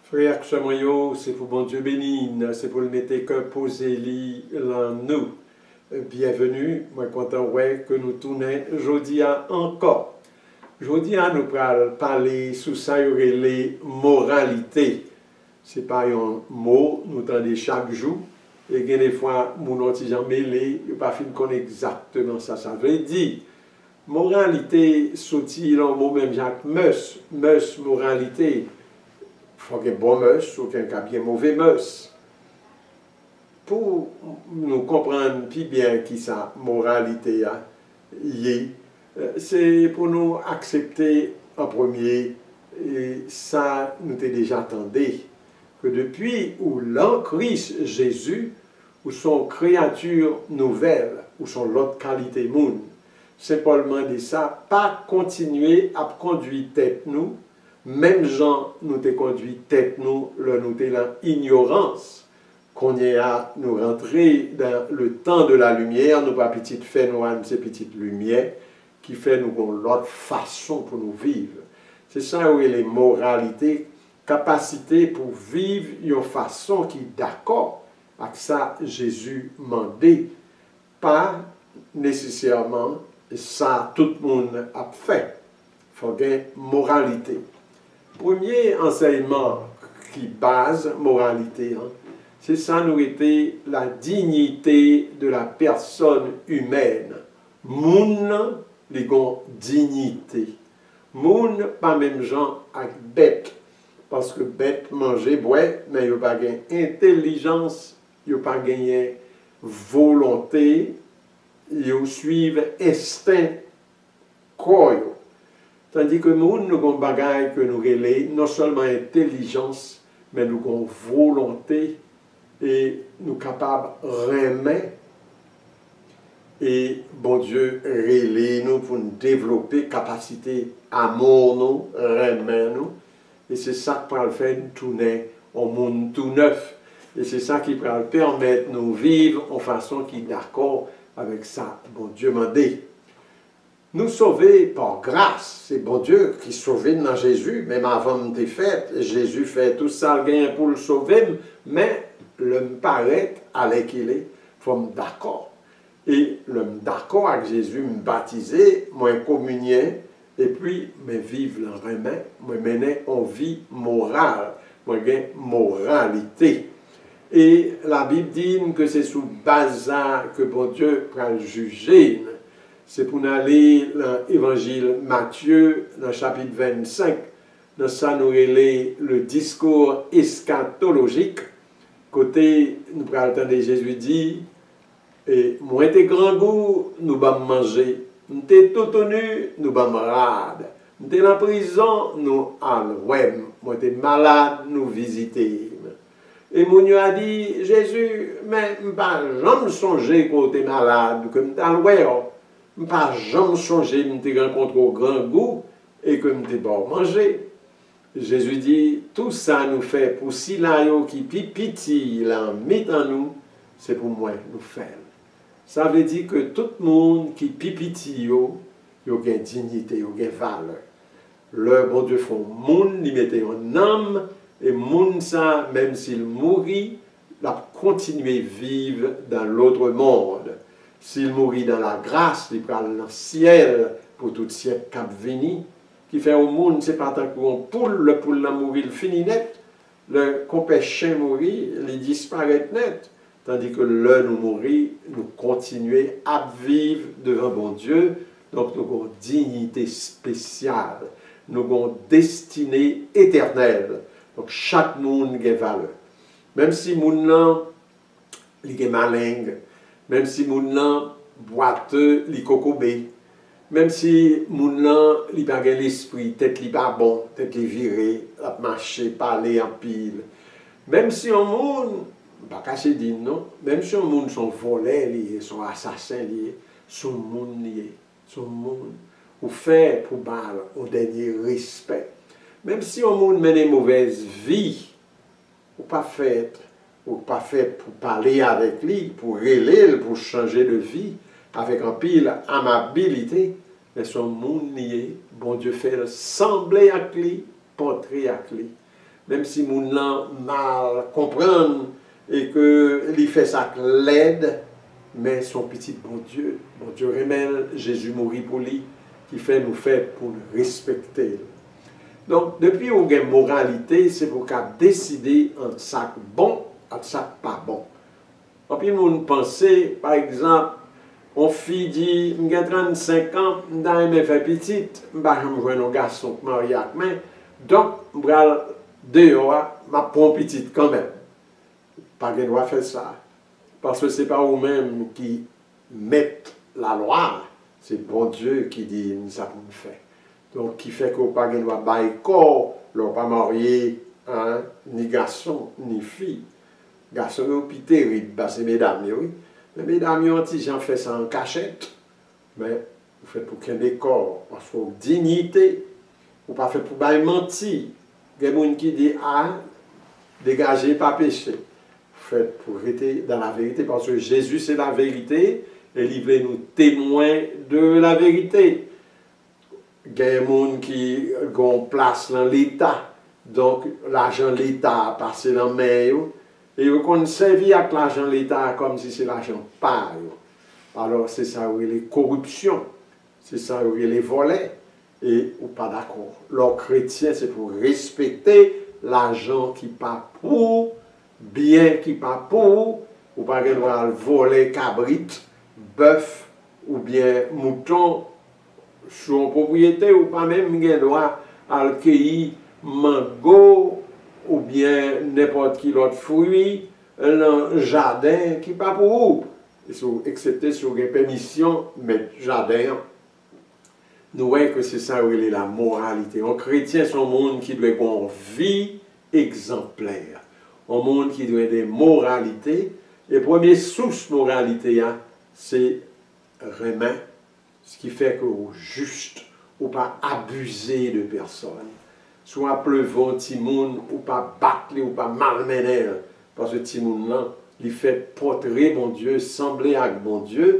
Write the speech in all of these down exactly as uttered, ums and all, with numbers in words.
Frè ak sè mwen yo, se pou Bondye beni n, se pou l mete kè poze li lan nou. Byenveni, mwen kontan wè ke nou tounen jodi a ankò. Jodi a nou pral pale sou sa yo rele moralite. Se pa yon mo nou tande chak jou, e gen defwa moun yon ti jan mele, yo pa fin konn egzakteman sa sa vle di. Moralite soti lan yon mo menm jan ak mès, mès, moralite. Fò gen bon mès, ou gen ka gen move mès. Pou nou konprann pi byen kisa moralite a ye, se pou nou aksepte an premye sa nou te deja tande, ke depi ou lan Kris Jezi, ou se yon kreyati nouvèl, ou se yon lòt kalite moun. Sen Pòl mande sa, pa kontinye ap kondui tèt nou menm jan nou te kondui tèt nou lè nou te lan inyorans. Kounye a, nou rantre dan le tan de la limyè, nou pa pitit fènwa, nou se pitit limyè, ki fè nou gon lòt fason pou nou viv. Se sa yo rele moralite, kapasite pou viv yon fason ki dakò ak sa Jezi mande, pa nesesèman sa tout moun ap fè. Fò gen moralite. Premye ansèyman ki baz moralite an, se sa nou rele la dignité de la personne humaine. Moun nan, li gon dinyite. Moun pa menm jan ak bèt, paske bèt manje, bwè, men yo pa gen entèlijans, yo pa genyen volonte, yo swiv ensten kò yo. Tandike moun, nou gon bagay ke nou rele non sèlman entèlijans, men nou gon volonte e nou kapab renmen. E Bondye rele nou pou n devlope kapasite amou nou, renmen nou. E se sa k pral fè n tounen yon moun tou nèf. E se sa ki pral pèmèt nou viv yon fason ki dakò avèk sa Bondye mande. Nou sove pa gras, se Bondye ki sove n nan Jezi. Menm avan m te fèt, Jezi fè tou sa l genyen pou l sove m, men lè m parèt, alèkile, fò m dakò. E lè m dakò ak Jezi, m batize, mwen kominye, epi mwen viv lan renmen, mwen mennen yon vi moral, mwen gen moralite. E Labib di n ke se sou baz sa a ke Bondye pral jije n. Se pou n ale lan Evanjil Matye, nan chapit vennsenk, nan sa nou rele le discours eschatologique, kote nou pral tande Jezi di, E mwen te grangou, nou ban m manje. M te toutouni, nou ban m rad. M te nan prizon, nou al wè m. Mwen te malad, nou vizite m. E moun yo a di, Jezi, men m pa janm sonje ke w te malad, ke m t al wè w. M pa janm sonje m te rankontre w grangou e ke m te ba w manje. Jezi di, tou sa nou fè pou sila yo ki pi piti lan mitan nou, se pou mwen nou fè l. Sa vle di ke tout moun ki pi piti yo, yo gen dinyite, yo gen valè. Lè Bondye fè yon moun, li mete yon nanm, e moun sa, menm si l mouri, l ap kontinye viv dans l'autre monde. Si l mouri dans la grâce, li pral nan syèl pou tout syèk k ap vini. Ki fè yon moun, se pa tankou yon poul, lè poul lan mouri, l fini nèt. Lè konpè chen mouri, li disparèt nèt. Tandike lè nou mouri, nou kontinye ap viv devan Bondye. Donk, nou gen yon dinyite espesyal. Nou gen yon destine etènèl. Donk, chak moun gen valè. Menm si moun nan, li gen maleng, menm si moun nan bwate, li kokobe, menm si moun nan, li pa gen lespri, tèt li pa bon, tèt li vire, l ap mache, pale anpil. Menm si yon moun, m pa kache di n non, menm si yon moun se yon vòlè li ye, se yon asasen li ye, se yon moun li ye, se yon moun ou fè pou ba l yon dènye respè. Menm si yon moun mennen movèz vi, ou pa fèt, ou pa fèt pou pale avèk li, pou rele l, pou chanje de vi, avèk anpil amabilite, men se yon moun li ye, Bondye fè l sanble ak li, pòtre ak li. Menm si moun lan mal konprann e ke li fè sa k lèd, men se yon pitit Bondye. Bondye renmen l, Jezi mouri pou li, ki fè nou fèt pou n respekte l. Donk, depi ou gen moralite, se pou w ka deside ant sa k bon ak sa k pa bon. Anpil moun panse, pa egzanp, yon fi di, "M gen trannsenk an, m ta renmen fè pitit, m pa janm jwenn yon gason k marye ak mwen, donk m pral deyò a, m ap pran yon pitit kanmenm." Pa gen dwa fè sa, paske se pa ou menm ki mèt lalwa, se Bondye ki di n sa pou n fè. Donk, ki fè ke w pa gen dwa bay kò w lè w pa marye, en, ni gason, ni fi. Gason yo pi terib pase medam yo, wi. Men medam yo, yon ti jan fè sa an kachèt. Men, ou fèt pou kenbe kò w, paske w diyite, ou pa fèt pou bay manti. Gen moun ki di, a, degaje pa peche. Fèt pou rete dans la vérité, paske Jezi se la verite, e li vle nou temwen de la verite. Gen moun ki gen yon plas nan Leta, donk lajan Leta a pase nan men yo, e yo konn sèvi ak lajan Leta a kòmsi se lajan pa yo. Alò, se sa yo rele koripsyon, se sa yo rele vòlè, e ou pa dakò. Lè w kretyen, se pou w respekte lajan ki pa pou ou, byen ki pa pou ou, ou pa gen dwa al vòlè kabrit, bèf oubyen mouton sou yon pwopriyete, ou pa menm gen dwa al keyi mango oubyen nenpòt ki lòt fwi nan jaden ki pa pou ou, si w, eksepte si w gen pèmisyon mèt jaden an. Nou wè ke se sa yo rele lamoralite. Yon kretyen se yon moun ki dwe gen yon vi egzanplè. Yon moun ki dwe gen moralite. E premye sous moralite a, se renmen, ki fè ke ou jis, ou pa abize de pèsòn. Si w ap leve yon timoun, ou pa bat li, ou pa malmennen l. Paske timoun nan, li fèt pòtre Bondye, sanble ak Bondye,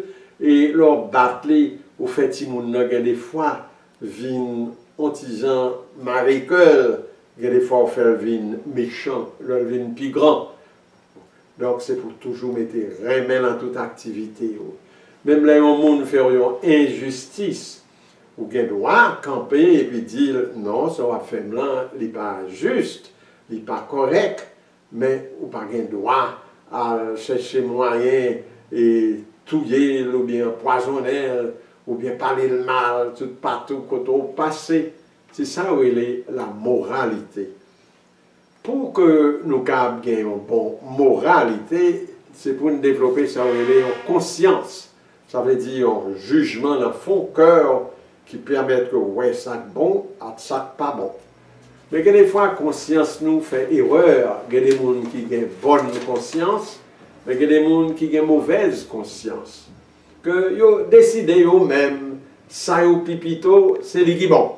e lè w bat li, ou fè timoun nan gen defwa vin yon ti jan mare kè l, gen defwa ou fè l vin mechan lè l vin pi gran. Donk, se pou toujou mete renmen nan tout aktivite yo. Menm lè yon moun fè w yon enjistis, ou gen dwa kanpe epi di l, "Non, sa w ap fè m lan, li pa jis, li pa kòrèk." Men ou pa gen dwa al chèche mwayen e touye l oubyen anpwazonnen l oubyen pale l mal toupatou kote w pase. Se sa yo rele lamoralite. Pou ke nou kab gen yon bon moralite, se pou n devlope sa yo rele yon konsyans. Sa vle di yon jijman nan fon kè w ki pèmèt ke w wè sa k bon ak sa k pa bon. Men gen de fwa konsyans nou fè erè, gen de moun ki gen bòn konsyans, men gen de moun ki gen movèz konsyans. Ke yo deside yo menm sa yo pi pito, se li ki bon.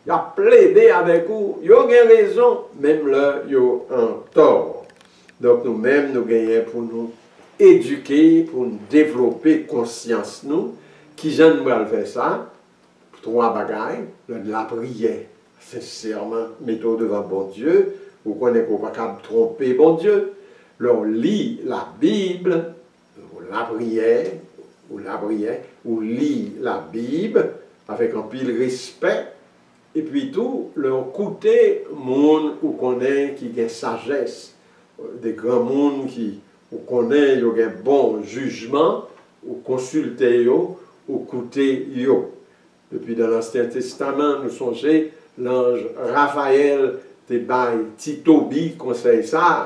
Y ap plede avèk ou, yo gen rezon, menm lè yo antò. Donk, nou menm, nou genyen pou nou edike, pou n devlope konsyans nou. Kijan n pral fè sa? Twa bagay, lè n lapriyè, sensèman, mete w devan Bondye, ou konnen ke w pa kab twonpe Bondye. Lè w li Labib, ou lapriyè, ou lapriyè, ou li Labib avèk anpil respè. Epi tou, lè w koute moun ou konnen ki gen sajès, de granmoun ki ou konnen yo gen bon jijman, ou konsilte yo, ou koute yo. Depi nan Ansyen Testaman, nou sonje lanj Rafayèl te bay Ti Tobi konsèy sa a.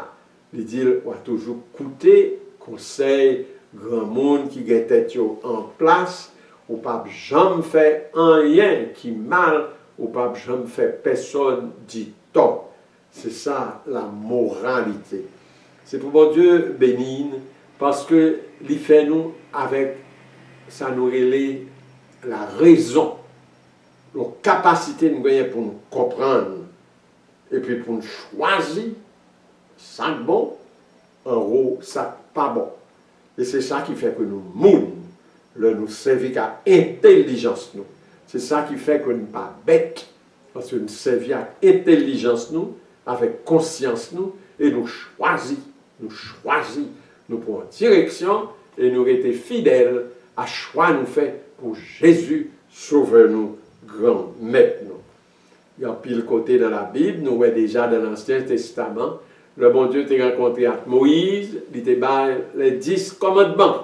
Li di l, "W a toujou koute konsèy granmoun ki gen tèt yo an plas, ou p ap janm fè anyen ki mal, ou p ap janm fè pèsòn di tò." Se sa lamoralite. Se pou Bondye beni n, paske li fè nou avèk sa nou rele larezon, yon kapasite nou genyen pou n konprann, epi pou n chwazi sa k bon, anwo sa k pa bon. E se sa ki fè ke nou moun, lè nou sèvi ak entèlijans nou. Se sa ki fè ke n pa bèt, paske n sèvi ak entèlijans nou, avèk konsyans nou e nou chwazi, nou chwazi, nou pran direksyon e nou rete fidèl a chwa nou fè pou Jezi, Sovè nou, Granmèt nou. Gen anpil kote nan Labib, nou wè deja nan Ansyen Testaman, lè Bondye te rankontre ak Moyiz, li te ba lè dis kòmandman.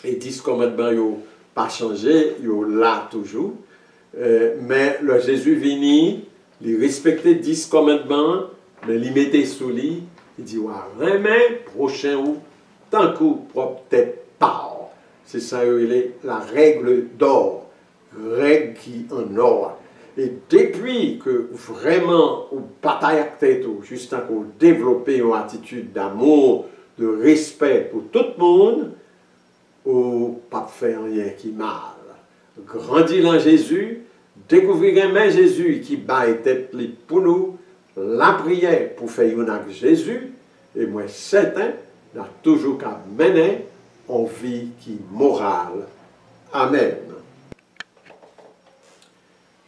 E dis kòmandman yo pa chanje, yo la toujou. Eh, men lè Jezi vini, li respekte dis kòmandman an, men li mete sou li, li di, w a renmen pwochen ou tankou pwòp tèt pa w. Se sa yo rele la règle d'or, règ ki an nò a. E depi ke vrèman ou batay ak tèt ou, jistan ke w devlope yon atitid damou, de respè pou tout moun, ou p ap fè anyen ki mal. Grandi nan Jezi, dekouvri renmen Jezi ki bay tèt li pou nou, lapriyè pou fè youn ak Jezi, e mwen sèten n ap toujou ka mennen yon vi ki moral. Amèn.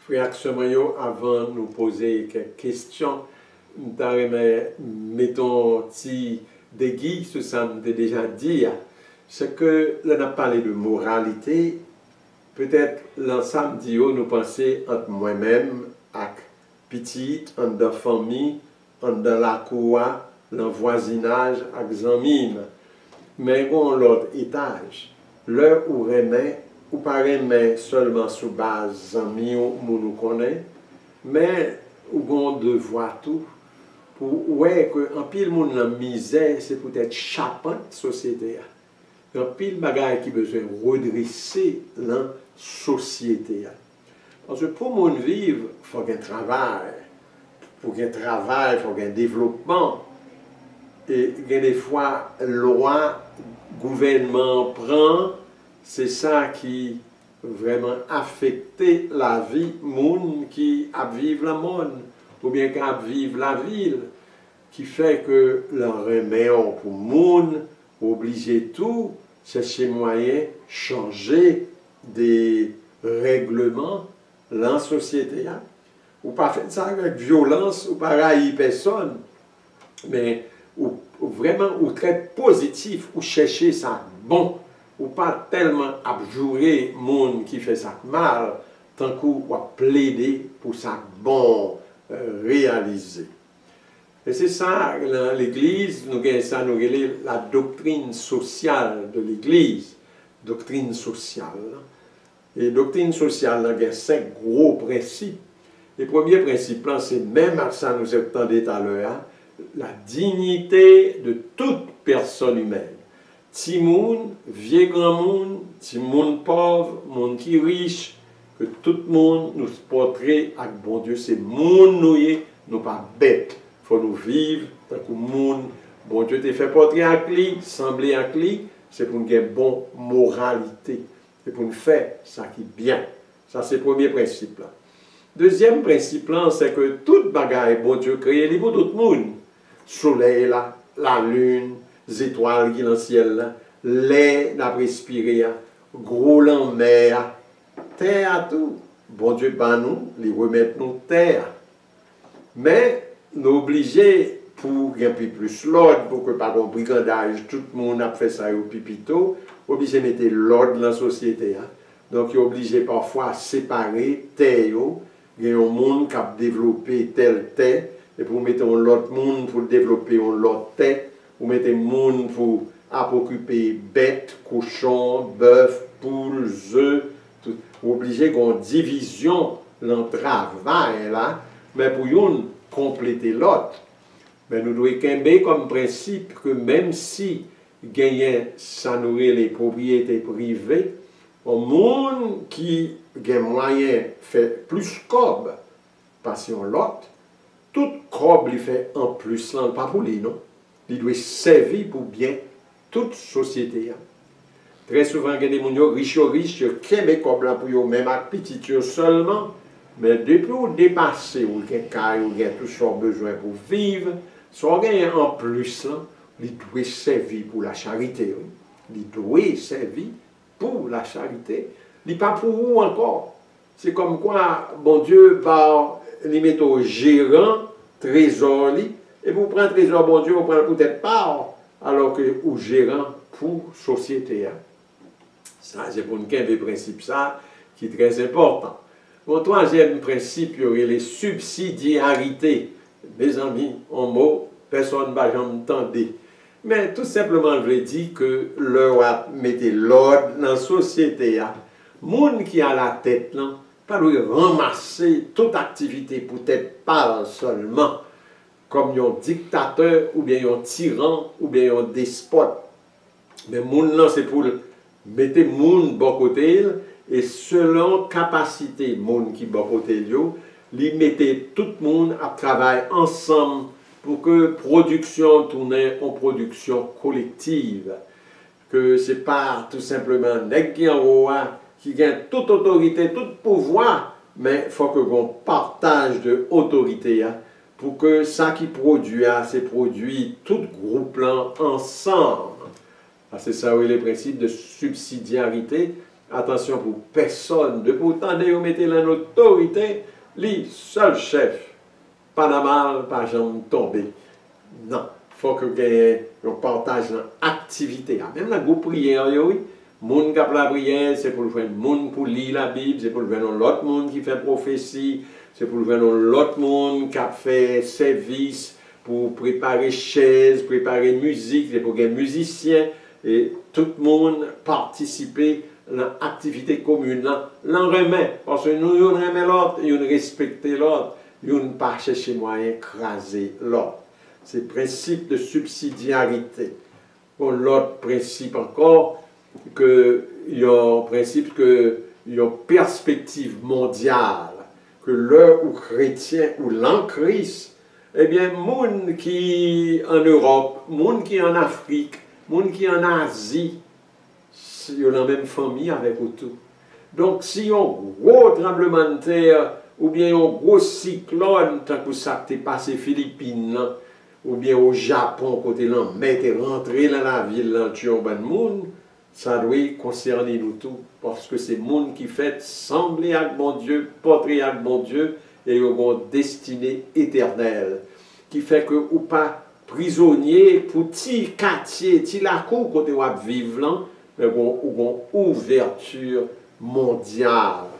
Frè ak sè mwen yo, avan nou poze kèk kesyon, m ta renmen mete yon ti degi sou sa m te deja di a. Se ke lè n ap pale de moralite, petèt nan sa m di yo, nou panse ant mwen menm ak pitit, anndan fanmi, anndan lakou a, nan vwazinaj ak zanmi m. Men gen yon lòt etaj. Lè ou renmen, ou pa renmen sèlman sou baz zanmi w, moun ou konnen, men ou gen yon devwa tou pou w wè ke anpil moun nan mizè, se poutèt chapant sosyete a. Gen anpil bagay ki bezwen redrese nan sosyete a. Paske pou moun viv, fò gen travay. Pou gen travay, fò gen devlopman. E gen de fwa, lwa gouvènman an pran, se sa ki vrèman afekte lavi moun ki ap viv nan mòn, oubyen ki ap viv lavil, ki fè ke lè w renmen w pou moun, ou oblije tou chèche mwayen chanje de règleman nan sosyete a. Ou pa fè sa avèk vyolans, ou pa rayi pèsòn, men ou, ou vrèman, ou trè pozitif, ou chèche sa k bon. Ou pa tèlman ap joure moun ki fè sa k mal, tankou w ap plede pou sa k bon, eh, reyalize. E se sa, nan legliz, nou gen sa nou rele la doctrine sociale de l'église. Doktrin sosyal lan. E doktrin sosyal lan gen senk gwo prensip. E premye prensip lan, se menm ak sa nou sot tande talè a, la dignité de toute personne humaine. Timoun, vye granmoun, timoun pòv, moun ki rich, ke tout moun nou pòtre ak Bondye, se moun nou ye, nou pa bèt. Fò nou viv tankou moun Bondye te fè pòtre ak li, sanble ak li, se pou n gen bon moralite, se pou n fè sa ki byen. Sa se premye prensip la. Dezyèm prensip lan, se ke tout bagay Bondye kreye, li pou tout moun. Solèy la, lalin, zetwal ki nan syèl la, lè n ap respire a, gwo lanmè a, tè a tou. Bondye ban nou, li remèt nou tè a. Men, nou oblije, pou gen pi plis lòd, pou ke pa gen brigandaj, tout moun ap fè sa yo pi pito, oblije mete lòd nan sosyete a. Donk, yo oblije pafwa separe tè yo. Gen yon moun k ap devlope tèl tè, epi w mete yon lòt moun pou l devlope yon lòt tè. Ou mete moun pou ap okipe bèt, kochon, bèf, poul, ze, tout. Ou oblije gen yon divizyon nan travay la, men pou youn konplete lòt. Men nou dwe kenbe kòm prensip ke menm si genyen sa nou rele pwopriyete prive, yon moun ki gen mwayen fè plis kòb pase yon lòt, tout kòb li fè anplis lan, pa pou li non. Li dwe sèvi pou byen tout sosyete a. Trè souvan, gen de moun yo rich, yo rich, yo kenbe kòb la pou yo menm ak pitit yo sèlman. Men depi w depase, ou gen kay, ou gen tout sa w bezwen pou viv, sa w genyen anplis lan, li dwe sèvi pou lacharite, wi. Li dwe sèvi pou lacharite. Li pa pou ou ankò. Se kòmkwa Bondye ba w, li mete w jeran trezò li, epi w pran trezò Bondye, w pran l pou tèt pa w, alò ke ou jeran pou sosyete a. Sa, se pou n kenbe prensip sa ki trè enpòtan. Yon twazyèm prensip, yo rele sibsidyarite. Mezanmi, yon mo pèsonn pa janm tande. Men, tou senpleman, l vle di ke lè w ap mete lòd nan sosyete a, moun ki alatèt lan pa dwe ranmase tout aktivite pou tèt pa l sèlman, kòm yon diktatè oubyen yon tiran oubyen yon despòt. Men moun nan se pou l mete moun bò kote l, e selon kapasite moun ki bò kote l yo, li mete tout moun ap travay ansanm pou ke pwodiksyon tounen yon pwodiksyon kolektiv. Ke se pa tou senpleman nèg ki anwo a ki gen tout otorite, tout pouvwa, men fòk gen yon pataj de otorite a pou ke sa ki pwodui a, se pwodui tout gwoup lan ansanm. Sa se sa yo rele prensip de sibsidyarite. Atansyon pou pèsonn, depi w tande yo mete l an otorite, li sèl chèf, pa nòmal, pa janm tonbe. Non, fòk yo genyen yon pataj nan aktivite a. Menm nan gwoup priyè yo, wi, moun k ap lapriyè, se pou l jwenn moun pou li Labib, se pou l jwenn yon lòt moun ki fè pwofesi, se pou l jwenn yon lòt moun k ap fè sèvis pou prepare chèz, prepare mizik, se pou gen mizisyen, e tout moun patisipe nan aktivite komin lan, lan renmen, paske nou youn renmen lòt, youn respekte lòt, youn pa chèche mwayen kraze lòt. Se prensip de sibsidyarite. Yon lòt prensip ankò, ke yon prensip ke yon pèspektiv mondyal, ke lè ou kretyen ou lan Kris, ebyen, moun ki ann Ewòp, moun ki ann Afrik, moun ki ann Azi, si yo nan menm fanmi avèk ou tou. Donk, si yon gwo tranblemanntè oubyen yon gwo siklòn, tankou sa k te pase Filipin nan, oubyen o Japon, kote lanmè te rantre nan lavil lan, tiye yon bann moun, sa dwe konsène nou tou, paske se moun ki fèt sanble ak Bondye, pòtre ak Bondye, e yo gen yon destine etènèl, ki fè ke ou pa prizonye pou ti katye, ti lakou kote w ap viv lan, men gon, ou gen yon ouvèti mondyal.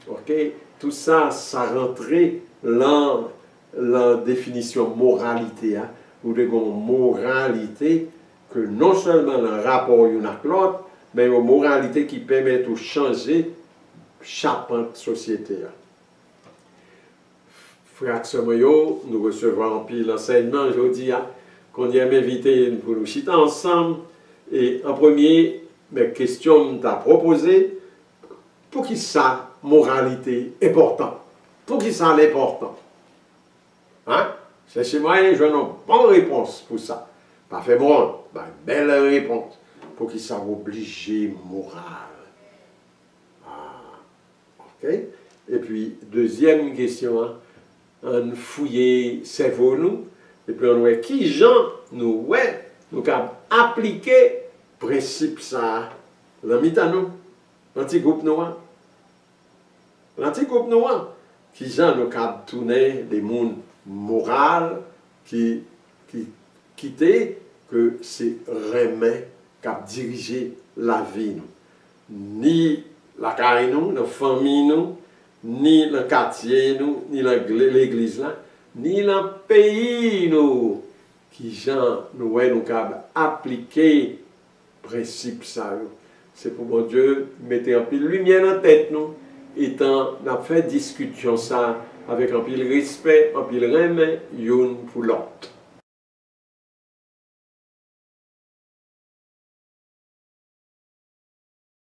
Oke? Tou sa, sa rantre lan, lan definisyon moralite a. Ou dwe gen yon moralite ke non sèlman lan rapò w youn ak lòt, men yon moralite ki pèmèt ou chanje chapant sosyete a. Frè ak sè mwen yo, nou resevwa anpil ansèyman jodi a. Kounye a, m envite n pou nou chita ansanm. E an premye, men kesyon m ta pwopoze, poukisa moralite enpòtan? Poukisa l enpòtan? Hein? Chèche mwayen jwenn yon bon repons pou sa. Pa fè m wont, bay bèl repons. Poukisa w oblije moral? Ah, oke. Epi, dezyèm kesyon an, ann fouye sèvo nou, epi ann wè kijan nou wè nou kab aplike prensip sa a lan mitan nou, nan ti gwoup nou an. Nan ti gwoup nou an, kijan nou kab tounen de moun moral ki, ki kite ke se renmen k ap dirije lavi nou. Ni lakay nou, nan fanmi nou, ni nan katye nou, ni nan gle-, legliz la, ni nan peyi nou. Kijan nou wè nou kab aplike prensip sa yo? Se pou Bondye mete anpil limyè nan tèt nou, etan n ap fè diskisyon sa avèk anpil respè, anpil renmen youn pou lòt.